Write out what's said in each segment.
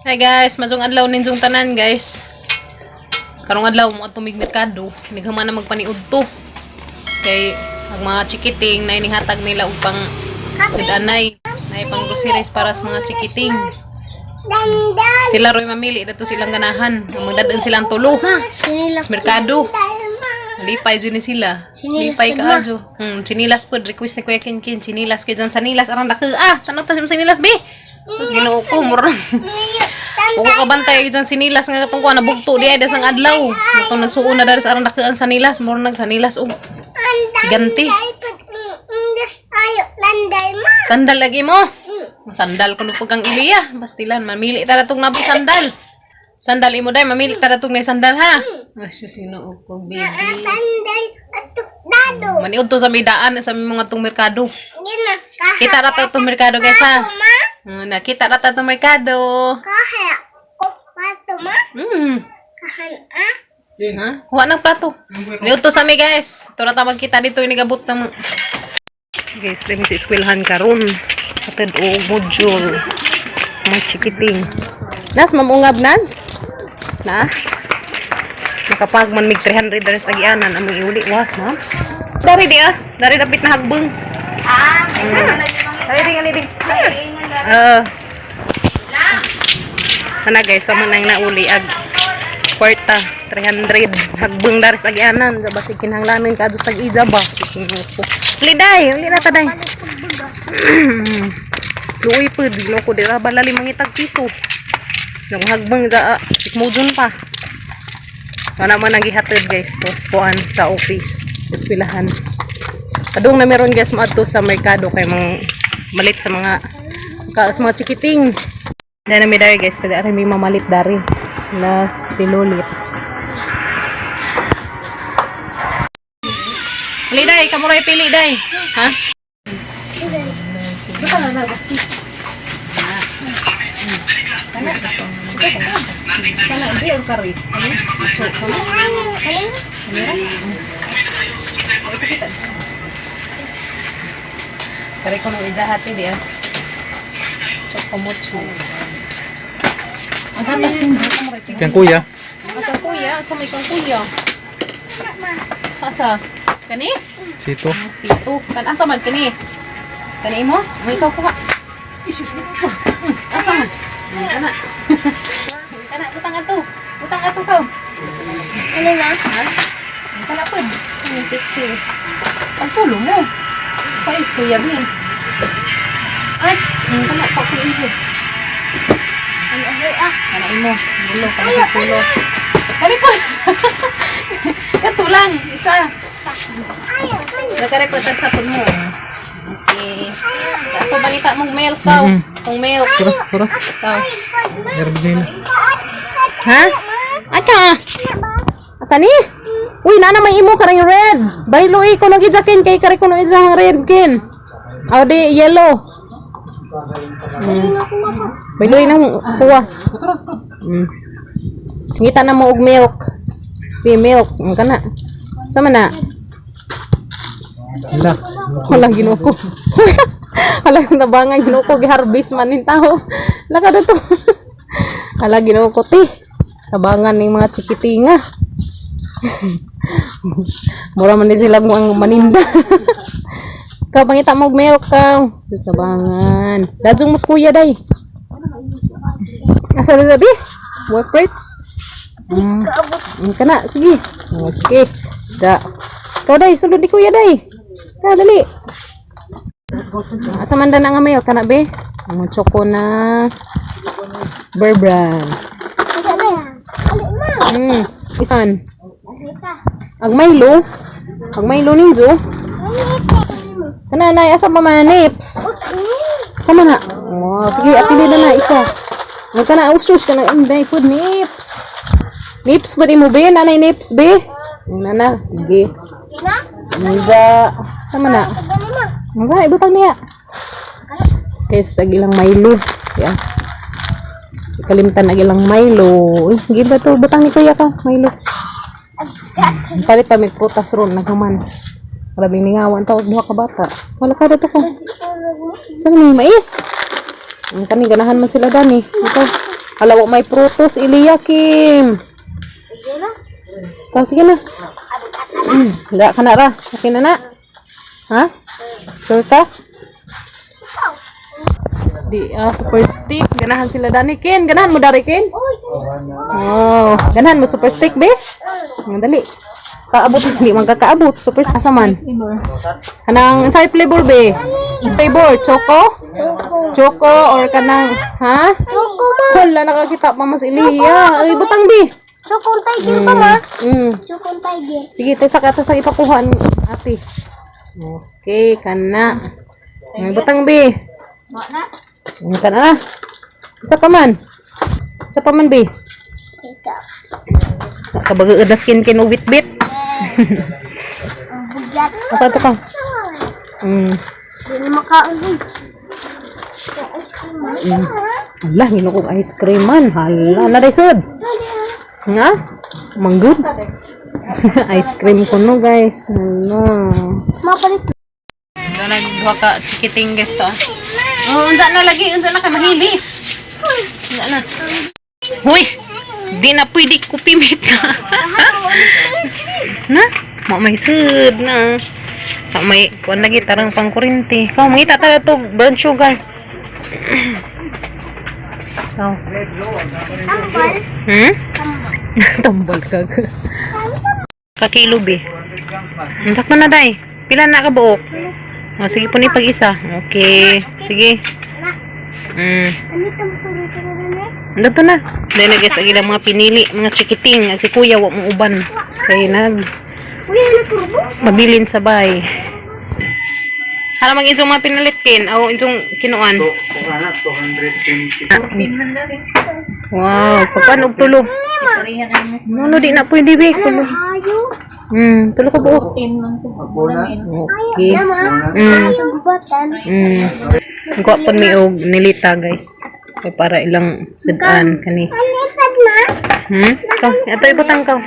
Hi guys, masong adlaw ninyong tanan, guys. Karong adlaw mo ato mig merkado, nighuman na magpaniud to. Kay ang mga chikiting na inihatag nila upang sidanay, na pang groceries para sa mga chikiting. Dandan. Sila roy mamili dato silang ganahan. Magdadaan silang tulo. Sinilas. Sa merkado. Lipay dyan ni sila. Sinilas Lipay pud, ka ma. adyo. Chinilas pud, request ni Kuya Kinkin, chinilas kay dyan sa nilas arang dako ah. Tanaw ta sa sinilas be. Tapos Ginoo ko mura. Uko ka bantay dyan sinilas nga katong kuha nabugto di ay dasang adlaw. Katong nagsuon na dari sa arang dako ang sanilas, mura nag sanilas og ganti. Ayo, landay ma. Sandal lagi mo. Sandal kuno pag kang iliya. Bastilan, mamili ta datong nabong sandal. Sandal imo day, mamili ta datong na sandal ha. Ay, sino ko, baby. Sandal atuk dado. Maniud to sa may daan sa may mga tong merkado. Gina, kaha. Kita ra to tong merkado, guys, ha. Ma, Nakita ra ta tong merkado. kaha. Ko pato ma. Kahan ah. Ha? Kuha ng plato. Niud to sa mi, guys. Ito ra ta magkita dito inigabot ng mga. Guys, dami sa eskwelahan karon. Atid og module. Sa mga chikiting. Nas, mamungab Nans? Na? Nakapag man mig 300 dari sa agianan among iuli was, ma'am. Dari di ah. Dari dapit na hagbeng. Ah, Dari di nga di. Ah. Ana guys, sa manang nauli ag kwarta 300 hagbeng dari sa agianan sa basig kinahanglanon ka adto tag ija ba susunod ko. Liday, uli na ta day. Luoy pud no ko dira balali mangitag piso. Nang hagbeng ja sikmudon pa. Sana man ang gihatod, guys, tos kuan sa office, eskwelahan. Kadung na meron, guys, maadto sa merkado kay mang malit sa mga ka sa mga chikiting. Na mi dari, guys, kada ari may mamalit dari. Las tilulit. Pili day, kamuray pili day. Ha? Kana di or kari? Kari ko nung ijahati di ah. Chocomocho. Ang gatas ninyo, kamuray pili. Kang kuya. Asa kuya? Asa may kang kuya? Asa? Kani? Sito. Sito. Kan asa man kani? Kani mo? May ikaw kuha. Isus ko. Asa man? Kana. Kana butang ato. Butang ato ka. Ano na? Ha? Kana pud. Ang pixel. Pagtulo mo. Pais kuya bin. Ay, Kana pa ko inso. ano ah. Kana imo. Gulo kana sa tulo. Kani po. Kato lang isa. Ayo, kan. Nagkare po tag sapon mo. Okay. Ako balita mong milk kaw. Tong milk. Tara, tara. Kaw. Meron din. Ha? Aka. Aka ni? Uy, nana may imo karang red. Baylo eh, kuno gijakin kay kare kuno ijang red kin. Aw di yellow. Baylo eh nang kuha. Ngita na mo og milk. Bi milk kana. Sama na. Wala. Wala Ginoo ko. Wala nabangan Ginoo ko giharvest man ning tao. Laka dito. Wala Ginoo ko ti. Tabangan ning mga chikitinga. Mura man din sila ang maninda. Ka pangita mo og milk ka. Diyos tabangan. Dadzong mas kuya day. Asa na bi? Work rates? Kana, sige. Okay. Da. Ikaw day, sulod ni kuya day. Ka, dali. Asa man na nga milk kana be? Ang choco na Bear Brand. Asa na yan? Ali ma. Isan. Asa. Ag Milo. Ag Milo ninjo. Kana na asa pa man na nips. Sama na. Oh, sige, apili na na isa. Ang kana usus kana inday pud nips. Nips ba di mo be? Nanay nips be? Nana, sige. Na? Nga. Sama na. Ano ma? Nga, ibutang niya. Guys, tag ilang Milo. Yeah. Ikalimtan na ilang Milo. Eh, giba to. Butang ni kuya ka. Milo. Palit pa may prutas ron. Naghuman. Grabe ningawan. Tapos duha ka bata. Wala ka dito ko. Saan ni mais? Ang kani ganahan man sila dani. Ito. Hala, wa may prutos, Iliya, Kim. Sige na. Ikaw, sige na. Da, ka na ra. Okay na na. Ha? Sure ka? Di, super stick. Ganahan sila dani, Ken. Ganahan mo dari, Ken? Uy, Oh, ganahan mo super stick, be? Ang dali. Kaabot, hindi man kakaabot. Super stick. Asa man? Kanang, unsay flavor, be? Flavor, choco? Choco. Choco or kanang, ha? Choco ma. Wala, nakakita pa mas Iliya. Ay, butang, be. Choco tiger pa ma. Choco tiger. Sige, tesa ka, tesa ipakuha ni ate. Okay, kana. May butang be. Wala. Kana na. Isa pa man. Isa pa man be. Ikaw. Kabagaod na skin kin bit-bit. Ang bugyat. Ako ito ka. Hindi na makaon eh. Ice cream ma. Ala, ginoo kong ice cream man. Hala, na day sud. Nga? Manggod. Ice cream ko no, guys. Hala. Mapalit. Ito nagduha ka chikiting guys to. Oh, unsa na lagi, unsa na kay mahilis. Unsa na. Huy, di na pwede kupimit na. Na? Mo may sud na. Ta may kuan lagi tarang pangkurente. Kaw mangita ta to brown sugar. Kaw. Tambal. Tambal ka. Kakilo be. Sakto na day. Pila na ka buok? Oh, sige po ni pag isa. Okay. Sige. Na. Ano itong suri ka na rin eh? Andito na. Dahil na guys, ang ilang mga pinili, mga chikiting. At si kuya, wa mo uban. Kaya nag Uy, ano turbos? mabilin sa bay. Hala mag insong mga pinalitkin o insong kinuan. 220. Wow, pagkuan og tulo. No, no, di na pwede be. Tulo. Ayo. Tulo ko buok. Magbola. Okay. Nama. Ayo. Batan. Kuha po mi og nilita guys. Kay para ilang sudan kani. Ano ipad ma? Ka, ato ibutang ka.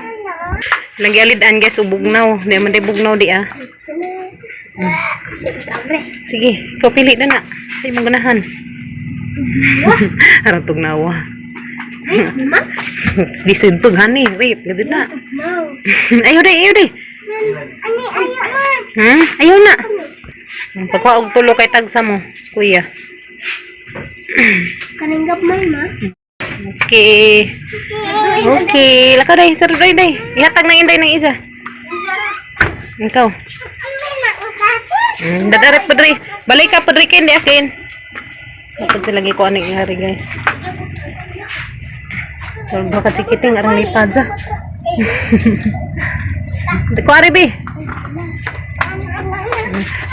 Lagi alid-an guys og bugnaw. Di man di bugnaw di ah. Sige, ikaw pili na na. Sa imong ganahan. Arang tugnawa. Di sintog hani, wait, gajud na. No. Ayaw day, ayaw day. Ano ayo ma? Ayaw na. Pagkuha og tulo kay tagsa mo, kuya. Kaninggap man ma. Okay. Okay, lakaw day, sir day day. Ihatag ng inday ng isa. Ikaw. Dadarit padre. Balik ka padre kin di akin. Kapag sila ko ano yung hari guys. So, baka chikiting arang lipad sa. Di ko ari bi.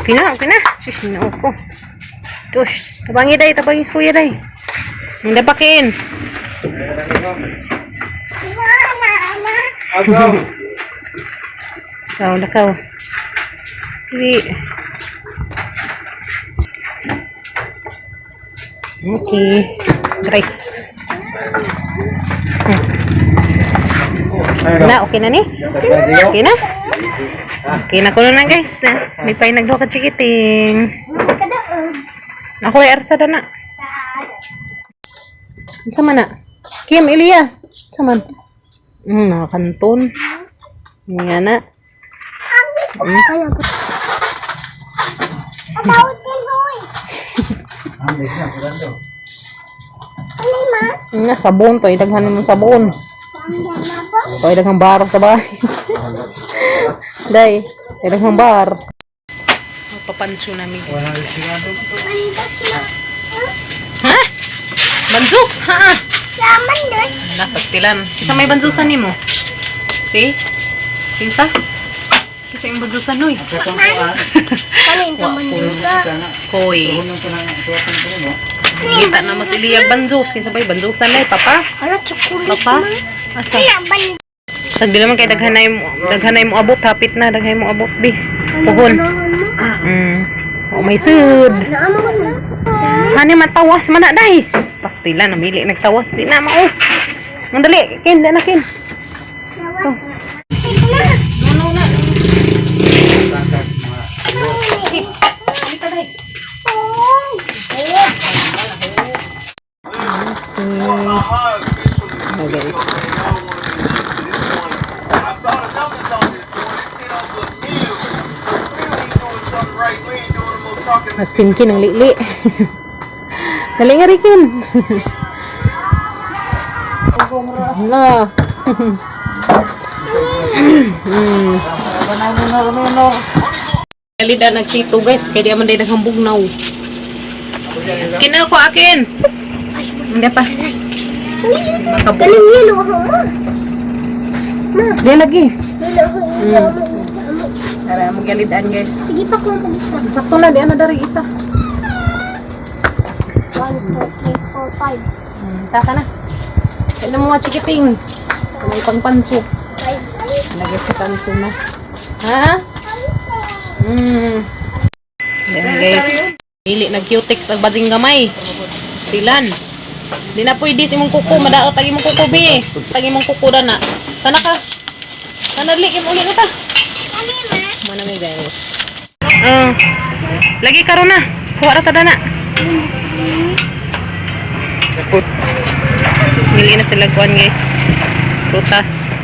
Okay na, okay na. Shush, ginoo ko. Tush, tabangi day, tabangi sa kuya day. Hindi pa kin. Agaw. Ikaw, lakaw. Sige. Okay. Great. Na, okay na ni? Okay na? Okay na ko na guys. Na, may pa yung nagduha ka chikiting. Ako ay arsa na na. Unsa man na? Kim, Elia. Unsa man? Nakakanton. Nga na. Nga, sabon to. Idaghan mo sabon. To, idaghan bar sa bahay. Day, idaghan bar. Papanso namin. Ha? Banjus? Ha? Wala, pastilan. Isa may banjusan nimo. See? Kinsa? Kinsa yung banjusan, noy? Koy. Kita na mas iliyag banjus. Kinsa ba yung banjusan na papa? Papa? Asa? Sa di naman kay daghanay mo abot hapit na daghanay mo abot bi. Puhon. Oh, may sud. Hani matawas man na day. Pastila namili nagtawas di na mao. Mandali kin di na kin. Na guys. I saw the numbers on this, boy. This hit over a mil. So clearly he doing something right. We ain't doing no more talking. Mas kinkin ang lili. Dali nga Rikin. No. Alida nagsito guys, kaya di man day naghambugnaw. Kina ko akin. Hindi pa. Galing yun, oh, ma. Di lagi. Yun, oh, yun, oh, oh. Tara, magyalidaan guys. Sige pa kung isa. Sakto na, di ana dari isa. 1, 2, 3, 4, 5. Taka na. Kaya na mga chikiting. May pangpanso. 5. Lagay sa panso na. Ha? Ayan guys. Dili nag cutex ang bading gamay. Stilan. Di na pwede sa imong kuko. Madaot ang imong kuko, be. Ang imong kuko na na. Tana ka. Tana, dali. Kim, uli na ta. Mana mi guys. Lagi karon na. Kuha ra ta na. Pili na sila kuan guys. Prutas.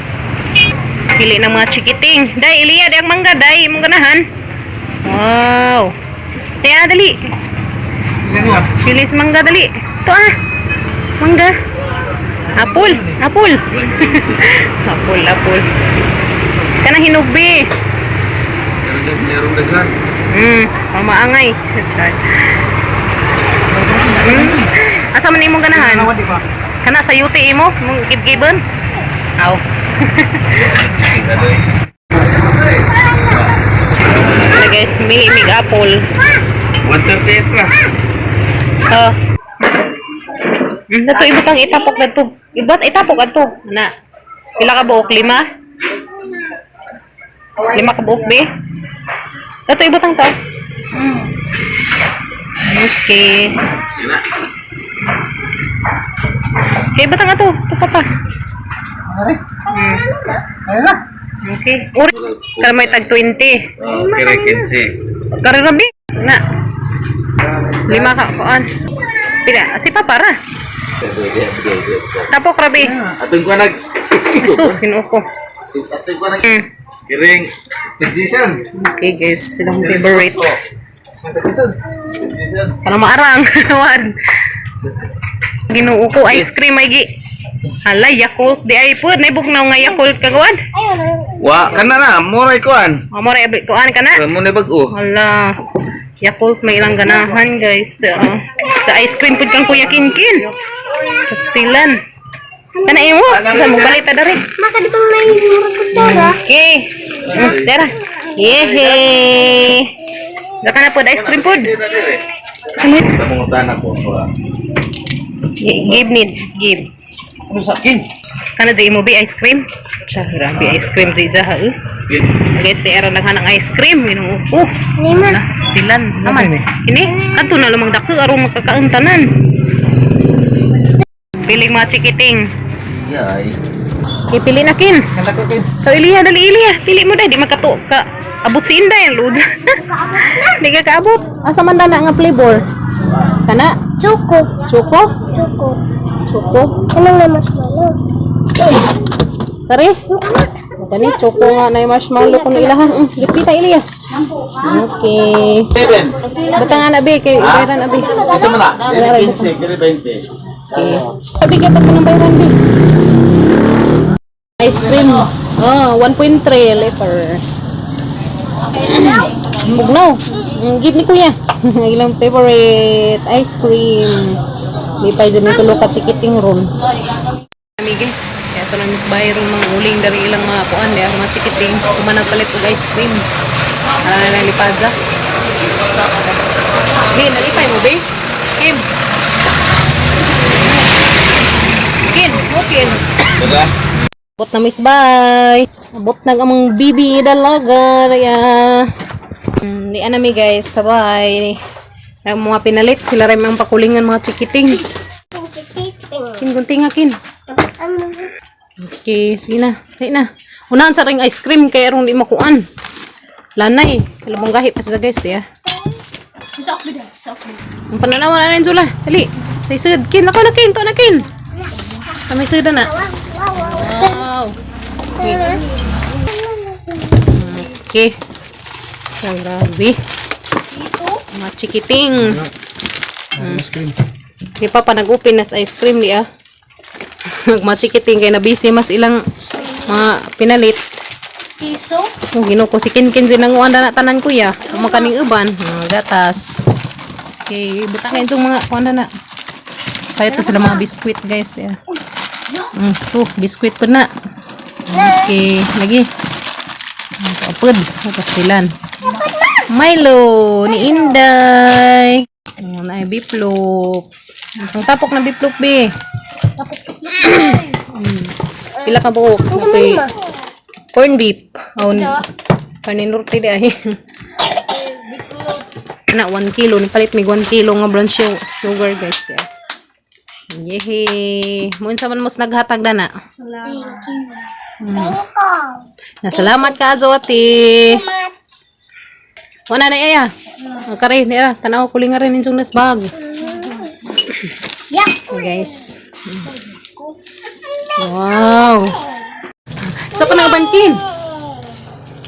Pili ng mga chikiting. Day, Ilya, di ang mangga, day. Imong ganahan. Wow. Kaya, dali. Pili sa mangga, dali. Ito ah. Mangga. Apple. Apple. Apple, apple. Kanang hinugbi. Merong daghan. Pamaangay. Char. Asa man imong ganahan? Di ba? Kana sa UT imo, imong gibgibon? Aw. Ano guys, mili mig apple. 138 ra. Oh. Dato ibutang itapok dadto. Ibat itapok adto. Na. Pila ka buok? Lima? Lima ka buok be? Dato ibutang to. Okay. Okay, ibutang ato. Ito pa pa. Ayun na. Okay. Uri. Kara may tag 20. Oh, kira 15. Kara rabi. Na. Lima ka kuan. Pila? Si papa ra. Tapok rabi. Atong ko nag Jesus, Ginoo ko. Atong ko nag Kiring Tagjisan. Okay guys, silang favorite. Tagjisan. Kana maarang. Wan. Ginoo ko ice cream ay gi. Hala, Yakult di ay pud naibugnaw nga Yakult kagawan. Ayun, ayun. Wa kana na moray kuan. Amo ra abi kuan kana. Mo na bag-o. Hala. Yakult may ilang ganahan guys. Sa ice cream pud kang Kuya Kinkin. Pastilan. Kana imo, sa mo balita dari. Maka di bang may murag kutsara? Okay. Dara. Yehey. Daka na pod ice cream pod. Ano? Pangungutan ako. Give need, give. Ano sa akin? Kana jay mo bi ice cream? Siya, grabe ice cream jay jaha eh. Guys, di era naghanang ice cream Ginoo ko. Lima. Na, stilan naman. Kini, kadto na lumang dako aron makakauntanan. Piling mga chikiting. Yay. Ipili na kin. So Ilya, dali Ilya, pili mo dai di makato ka. Abot si Inday ang lud. Di ka kaabot. Asa man dana nga flavor? Kana? Choco. Choco? Choco. Choco. Anong na marshmallow? Kare? Kani choco nga na yung marshmallow kuno ilahan. Lipita Ilya. Okay. Seven. Buta nga na be kay bayran abi. Isa man na. Kiri 15, kiri 20. Okay. Sabi kita pa ng bayran be. Ice cream. Oh, 1.3 liter. Mugnaw. Give ni kuya. Ang ilang favorite ice cream. Di pa dyan yung tulo ka chikiting ron. Kami guys, kaya ito na Miss Byron mga uling dari ilang mga kuan, di mga chikiting. Kumanag palit og ice cream. Ara na lang lipaza. Be, nalipay mo be? Kim. Kin, mo kin. Diba? Abot na Miss Bay. Abot na ang among bibi dalaga. Daya. Di anami guys, sabay. Ang mga pinalit, sila rin mga pakulingan mga chikiting. Chikiting. Kin, gunting nga, kin. Ano? Okay, sige na. Sige na. Unahan sa ring ice cream kay aron di makuan. Lanay, kalabong gahi pa sa guys, diya. Ang pananaw na rin sula. Dali. Sa isud. Kin, lakaw na kin, to na kin. Sa may suda na. Okay. Okay. Ah, grabe. Dito. Mga chikiting. Ice cream. Di pa pa nag-open nas ice cream di ah. Mga chikiting kay na busy mas ilang mga pinalit. Piso. Oh, Ginoo ko si Kinkin din ang uwan na tanan kuya. Mga kaning uban, mga gatas. Okay, butangin itong mga kuan na. Palit ko sila mga biskwit guys di ah. Uy. No. To, biskwit po na. Okay, lagi. Apod, pastilan. Milo ni Inday. Oh, na biplop. Ang tapok na biplop be. Pila ka buok? Okay. Corn beef. Oh, kanin norte di ay. Na 1 kilo ni palit mig 1 kilo nga brown sugar guys di. Ay. Yehey. Mo unsa man mos naghatag na na. Salamat. Thank you. Thank you. Na salamat ka Zote. Salamat. Wala na iya. Kare, nira, tanaw kuling nga rin inyong nasbag. Yeah. Okay, guys. Wow. Sa pa nang bankin?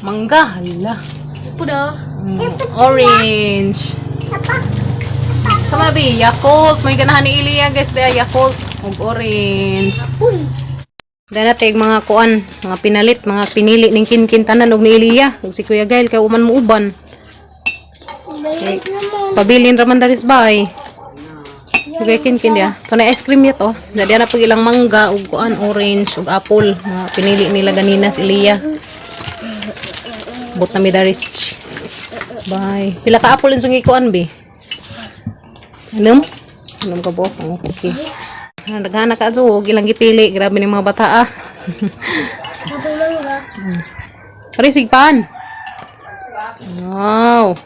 Mangga, hala. Puda. Orange. Sama na bi, Yakult. May ganahan ni Ilya, guys. Daya Yakult. Ug orange. Uy. Dana teg mga kuan, mga pinalit, mga pinili ning kinkin tanan og ni Ilya. Ug si Kuya Gail kay uman mo uban. Balik naman. Pabilin raman daris bay. Okay, kin kin dia. Ito na ice cream yet oh. Dali na pag ilang mangga ug kuan orange ug apple. Mga pinili nila ganina si Elia. Bot na mi daris. Bye. Pila ka apple insong gikuan bi? Anom? Anom ka buok? Oh, okay. Ah, Naghana ka ato, og ilang gipili. Grabe ni mga bata ah. Ito mangga. Pare sigpan. Wow.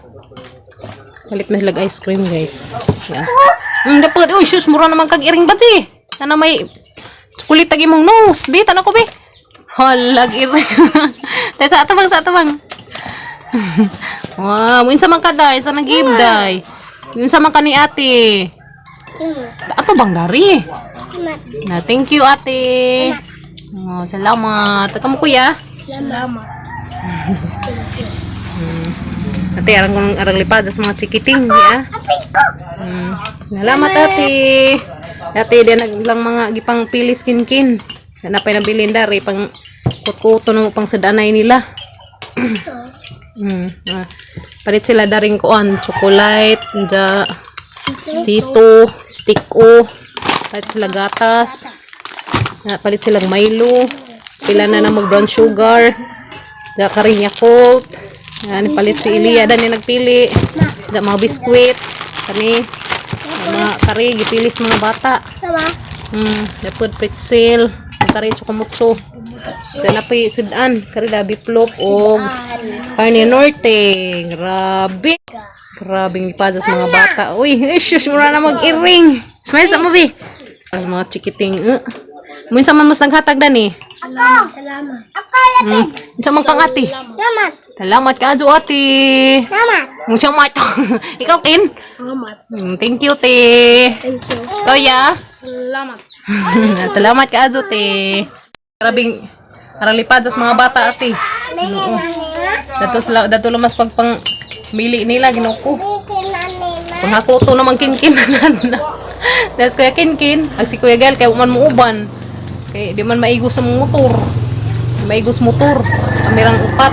Palit na sila ice cream, guys. Yeah. Dapat. Uy, sus, mura naman kag iring batsi. Ana may kulit tag imong nose. Bi, tanong ko bi. Halag iring. Tay sa atabang, sa atabang. Wow, unsa man ka day sa nag-give day. Unsa man ka ni ate? Ato bang dari? Salamat. Na, thank you ate. Oh, salamat. Kamo kuya? Salamat. Ate, arang kong arang lipad sa mga chikiting, ya. Apin ko. Salamat ate. Ate, di nag lang mga gipang pilis kinkin. Na pa nabilin dari pang kutkuto na mo pang sadanay nila. Ah. Palit sila daring kuan, chocolate, da sito, stick o. Palit sila gatas. Na, palit silang Milo. Pila na na mag brown sugar. Da karin Yakult. Yan, palit si Elia. Dan yung nagpili. Da mga biskwit. Kani. Mga kari, gipilis mga bata. Sama. Dapat pretzel. Kari chokomutso. Sa napi sudan, kari labi plop og Carne Norte. Grabe. Grabe yung lipada sa mga bata. Uy, eh, shush, mura na mag-iring. Smile sa mo, bi. Ang mga chikiting. Minsan man mas naghatag dan eh. Ako. Salamat. Ako lapit. Unsa man kang ate? Salamat. Salamat ka, Ajo, ate. Salamat. Unsa man. Ikaw, Ken? Salamat. Thank you, te. Thank you. Toya. Salamat. Salamat ka, Ajo, te. Grabing aralipad sa mga bata, ate. Oo. Dato sila, dato lumas pagpang mili nila, Ginoo ko. Panghakuto naman kinkin na. Tapos kuya kinkin, ag si Kuya Gael kay man mo uban. Kay di man maigos sa mga motor. Di maigos motor. Amirang upat.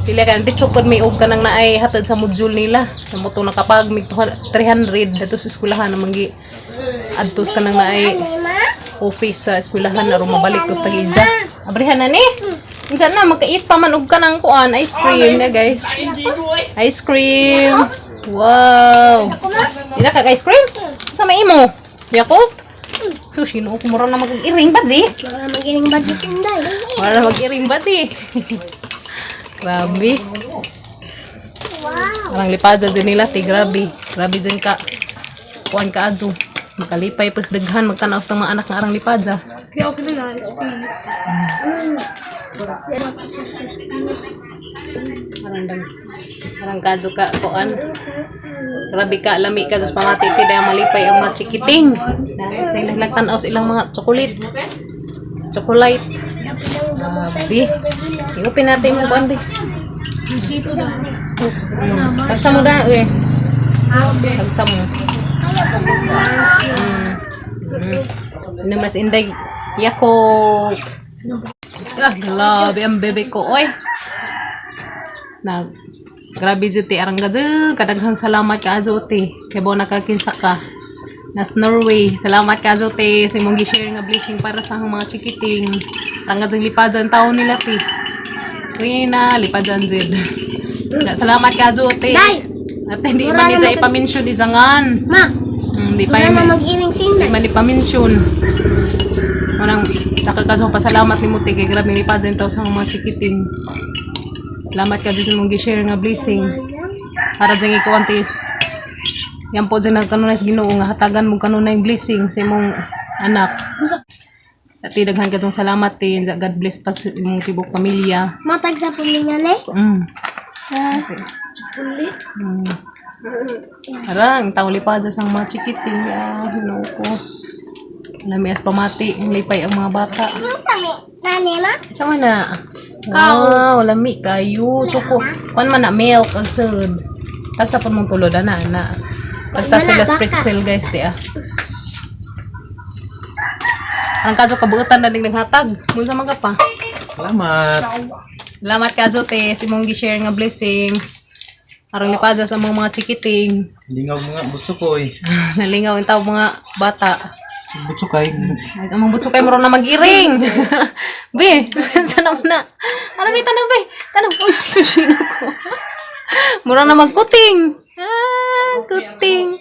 Pila ka di chukod may og kanang naay hatad sa module nila. Sa moto nakapag mig 300 dato sa eskwelahan naman gi adtos kanang naay office sa eskwelahan aron mabalik tos tag-iza. Abrihan na ni. Unsa na magkait pa man og kanang kuan ice cream na guys. Ice cream. Wow. Di na kag ice cream? Sa may imo? Yakult? So, sino ko mura na mag-iring ba, Zi? Baka magiling budget inday. Mura na mag-iring ba, Zi? Grabe. Wow. Parang lipada dyan nila, ti. Grabe. Grabe dyan ka. Kuan ka, adyo. Makalipay, pas daghan, magtanaw sa mga anak nga arang lipada. Kaya okay na lang. Please. Please. Parang dang, parang kadyo ka, kuan. Grabe ka, lami ka, Diyos pamati, ti, dahil malipay ang mga chikiting. Dahil sila nagtanaw sa ilang mga chocolate. Chocolate. Grabe. I-open natin mo kuan, be. Tagsa mo na, eh. Tagsa mo. Inom na si Inday. Yakult. Ah, grabe ang bebe ko, oy. Nag Grabe jud ti arang gadyo. Kadaghang salamat ka te. Kay bo nakakinsa ka. Nas Norway. Salamat ka te sa imong gi-share nga blessing para sa akong mga chikiting. Arang gadyo lipadan taon nila te. Rina, lipadan jud. Salamat ka te. Day! At hindi man ni jay ipa-mention di jangan. Ma, Di pa wala yun. na mag-iring Di sina. man ipa-mention. Manang saka ka pasalamat ni Muti kay grabe ni Pazen taw sa mga chikiting. Salamat ka sa mong gi-share nga blessings. Para dyan ikaw antis. Yan po dyan nagkanunay sa Ginoo nga hatagan mo kanunay blessing sa imong anak. At daghan ka tong salamat ti. God bless pa sa imong tibok pamilya. Matag sa pulingan eh. Arang, tauli pa dyan sa mga chikiting. Ah, Ginoo ko. Lami as pamati, ang lipay ang mga bata. Kami, nani ma? Sama na. Wow, lami kayo. Choco. Kuan man na milk ag sud. Tagsa pud mong tulod ana ana. Tagsa sila pretzel guys di ah. Ang kaso kabuutan na ding naghatag. Munsa man ka pa. Salamat. Salamat ka te sa imong gi-share nga blessings. Arang lipada sa mga chikiting. Lingaw mga butsukoy. Nalingaw ang tao mga bata. Butsukay. Ay, ang mga butso kay muro na mag-iring. Be, sana mo na. Ano may tanong, be? Tanong. Uy, sino ko? Mura na magkuting. Ah, kuting.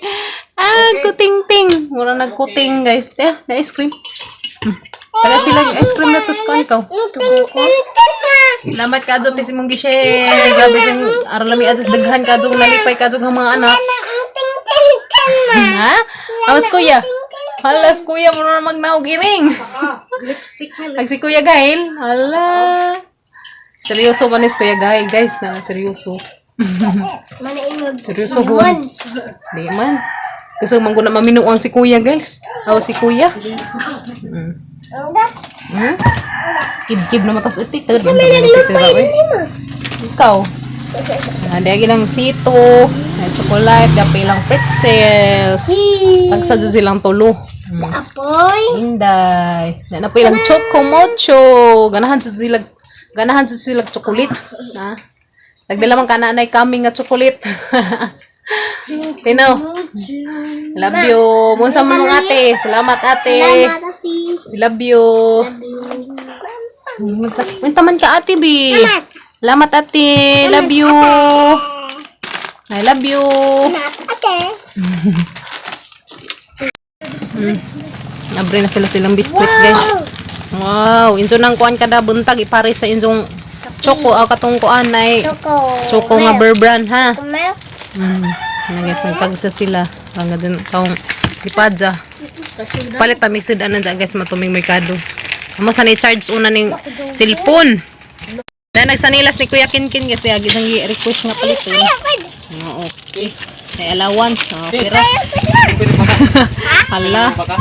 Ah, kuting-ting. Mura nagkuting, guys. Eh, na ice cream. Taga sila ice cream na to sa ikaw. Salamat ka, Jot, si mong gi-share. Grabe dyan. Aralami atos daghan ka, Jot. Nalipay ka, Jot, ang mga anak. Ha? Awas, kuya. Halas, kuya, muna na magnaog iring. Lipstick na. Ag si Kuya Gail. Hala. Seryoso man is Kuya Gail, guys. Na, seryoso. Manaingog. Seryoso hon. Di man. Kasi man na maminuang si Kuya, guys. Aw si Kuya. Hmm? Kib-kib na matas uti. Sa may naglupay Ikaw. Andi agi lang sito, may chocolate, gapi lang pretzels. Tagsa dyan silang tulo. Apoy. Inday. Na na po ilang choco mocho. Ganahan sa sila chocolate. Ha? Sagdala man kana nay kami nga chocolate. Tino. Love you. Munsa man mong ate. Salamat ate. Salamat, ate. We love you. Munta man ka ate bi. Salamat ate. Love you. I love you. Salamat, ate. Abre na sila silang biskwit, guys. Wow, inso nang kuan kada buntag ipare sa insong choco aw katong kuan ay Choco. choco nga Bear Brand ha. Milk. Na guys, nagtagsa sila. Ang din kaong lipadza. Palit pa mixed anan dyan guys matuming merkado. Amo sa ni charge una ning cellphone. Na nagsanilas ni Kuya Kinkin kasi agi sang gi-request nga palit eh. Oo, okay. May allowance, oh, pera. Hala. Baka?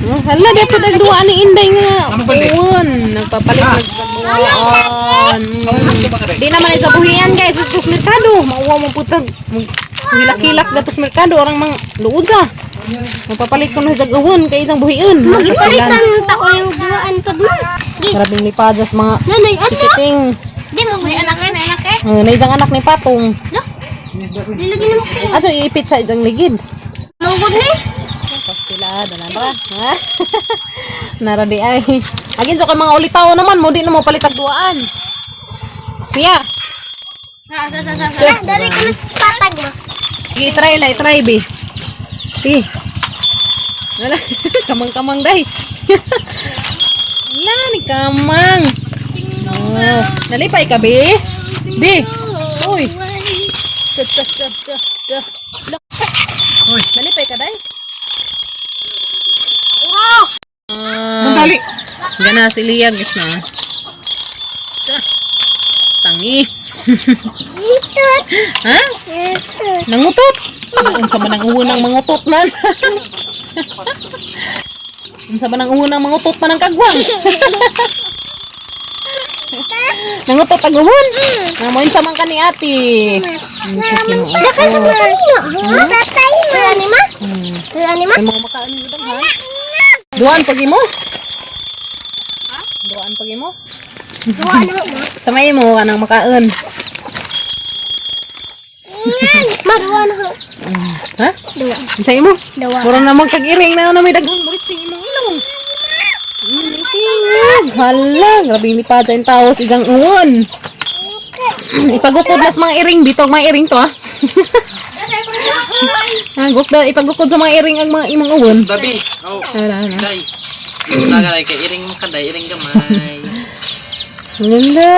Oh, hala, di pa nagduwa ni Inday nga. Uwan, nagpapalit nagduwaan. Di naman ito buhian guys, ito sa merkado. Mauwa mo putag. Hilak-hilak gato sa merkado, orang mang luod sa. Magpapalit ko na sa gawon kay isang buhian. Magpalitan ta ko yung duaan ko mo. Grabing lipadas mga Nanay, ano? chikiting. Di mo may anak eh, may anak eh. Na isang anak ni Patong. Nilagyan mo ko. Aso iipit sa isang ligid. Lugod ni. Pastilada na ba? Ha? Nara di ay. Agin so kay mga ulitaw naman mo di na mo palitag duaan. Kuya, Ah, dari ko na sa patag mo. sige try la, try be. Sige. Wala, kamang-kamang day. Wala ni kamang. Oh, nalipay ka be? Be. Uy. Ta ta ta ta. Ta. Uy. Nalipay ka day? Mandali. Gana si Lia, guys na. Tangi. Nitut. Ha? Nitut. Nangutot. Unsa man ang unang mangutot man. Unsa ba nang unang mangutot pa ng kagwang? Nangutot ang uwon. Nga mo unsa man ka ni ate. Dakan sa mga nino. Tatay mo. Ani ma? Ani ma? Ay mga makaan mo dang ha. Duan pag imo? Ha? Duan pag imo? Duwa na ma. Sa may mo kanang makaon. Ma, duwa na. Ha? Duwa. Unsa imo? Duwa. Mura na magkag-iring na na may daghang murit sa imong ilong. Tingog. Hala, grabe ni pa dyan tao sa isang uwon. Ipagukod na sa mga iring dito, ang mga iring to ah. Ah, gukda, ipagukod sa mga iring ang mga imong uwon. Dabi. Oh. Hala, hala. Day. Daga kay iring mo ka day, iring gamay. Ang ganda.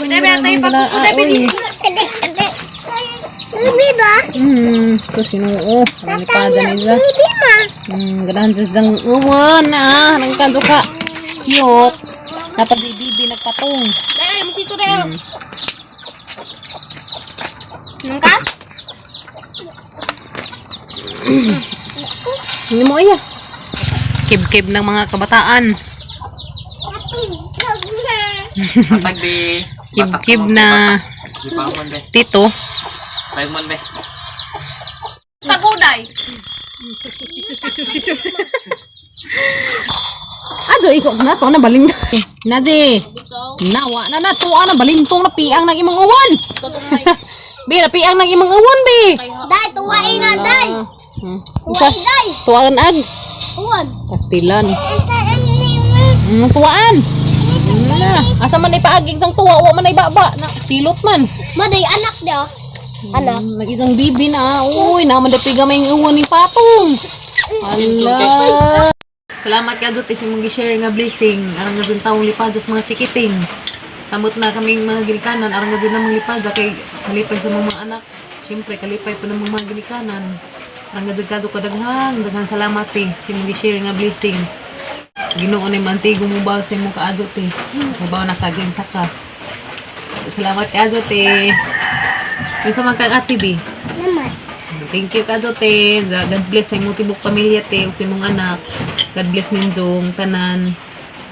Debe, atay ipagukod debe. Bibi ba? Ito sinuo. Ang pa dyan nila. Bibi ma. Ganahan dyan sa uwon ah. Nang kanto ka. Cute. Dapat di bibi nagpatong. Dai, musito dai. Nung ka? Hindi mo iya. Kib-kib ng mga kabataan. Patag bi. Kib-kib na Di pa man be. tito. Payag man be. Taguday. Ajo, ikaw na to na balin. Naji. Nawa na na tuwa na balintong na piang ng imong uwan. Bi, na piang ng imong uwan bi. Dai, tuwain na dai. Unsa? Tuwain dai. Tuwaan ag. Uwan. Pastilan. Enta ani ma. Tuwaan. Na, asa man ipaagig sang tuwa, wa man ay baba na pilot man. Maday anak daw. Anak. Nag-isang bibi na. Uy, naman dapi gamay ang uwan ni Patong. Hala. Salamat ka Diyos sa imong gi-share nga blessing. Arang nga dyan taong lipad sa mga chikiting. Samot na kaming mga ginikanan. Arang nga dyan namang lipad kay kalipay sa mga anak. Siyempre, kalipay pa ng mga ginikanan. Arang nga dyan kadyo kadaghang. Daghang salamat eh sa imong gi-share nga blessings. Ginoo ni mantigo mo ba sa imong kaadyo te. Mabaw na kagin sa ka. Salamat ka te. Unsa man kang ate bi? Naman. Thank you ka te. God bless sa imong tibok pamilya te ug sa imong anak. God bless ninyong tanan.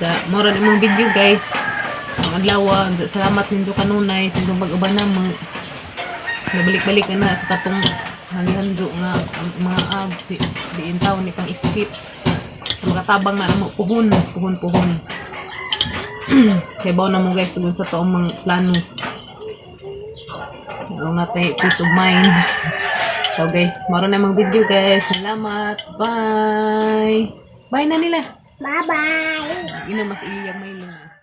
Sa mao ra imong video guys. Ang adlaw, salamat ninyo kanunay sa inyong pag-uban namo. Nabalik-balik na na sa katong hangganjo nga ang mga ads di, di in town ni pang skip. Makatabang na namo puhon, puhon puhon. Kay bawo na mo guys ug sa toong mga plano. Meron na tayo peace of mind. So guys, maroon na mga video guys. Salamat. Bye. Bye na nila. Bye-bye. Ina mas iyang may lunga.